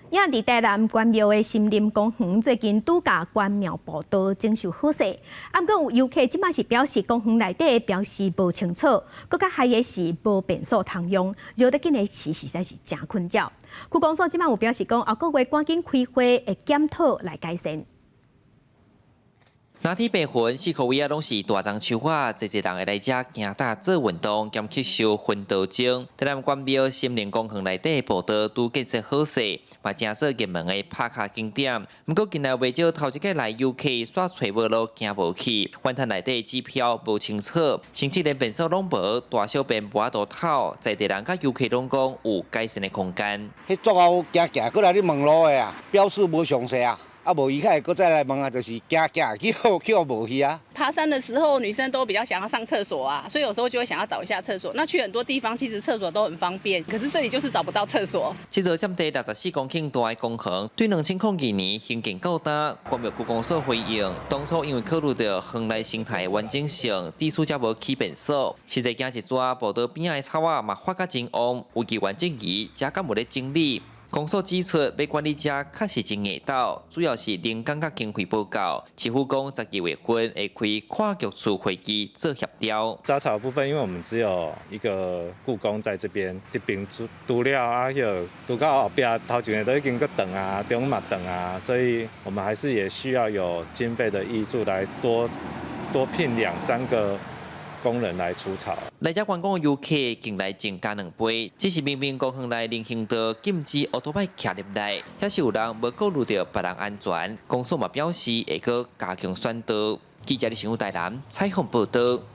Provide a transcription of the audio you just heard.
也佇台南關廟的森林公園最近拄共關廟步道整修好勢，啊，毋過有遊客這擺是表示公園內底的標示無清楚，閣較害的是無便所通用，繞得緊的時實在是誠困擾。區公所這擺有表示講，後個月趕緊開會會檢討來改善。藍天白雲，四箍圍仔攏是大樟樹仔，濟濟人會來遮行踏做運動，兼吸收薰陶精。台南關廟森林公園內底步道拄建設好勢，嘛成做熱門的拍卡景點。毋過近來袂少頭一擺來遊客煞揣無路行無去，怨嘆內底指標無清楚，甚至連便所攏無，大小便無法度透，在地人佮遊客攏講有改善的空間。彼足後行行過來咧問路的啊，標示無詳細啊。啊，無伊較會閣再來問啊，就是行行去予去予無去啊。爬山的時候，女生都比較想要上廁所啊，所以有時候就會想要找一下廁所。那去很多地方其實廁所都很方便，可是這裡就是找不到廁所。這座佔地64公頃大的公園，對2002年興建到今，關廟區公所回應，當初因為考慮到園內生態完整性，地處才無起便所。實際行一逝，步道邊仔的草仔嘛發甲真旺，有議員質疑，遮敢有咧整理？公所指出，欲管理遮確實真硬鬥，主要是人工佮經費無夠。市府講12月份會開跨局處會議做協調。雜草部分，因為我們只有一個僱工在這邊，這邊除除了啊，彼個除到後壁頭前的都已經閣長啊，中嘛長啊，所以我們還是也需要有經費的挹注來多多聘兩三個工人來除草。來遮觀光的遊客近來增加兩倍，只是明明公園內人行道禁止歐多擺騎入來，抑是有人無顧慮著別人安全。公所嘛表示會閣加強宣導。記者李新武台南採訪報導。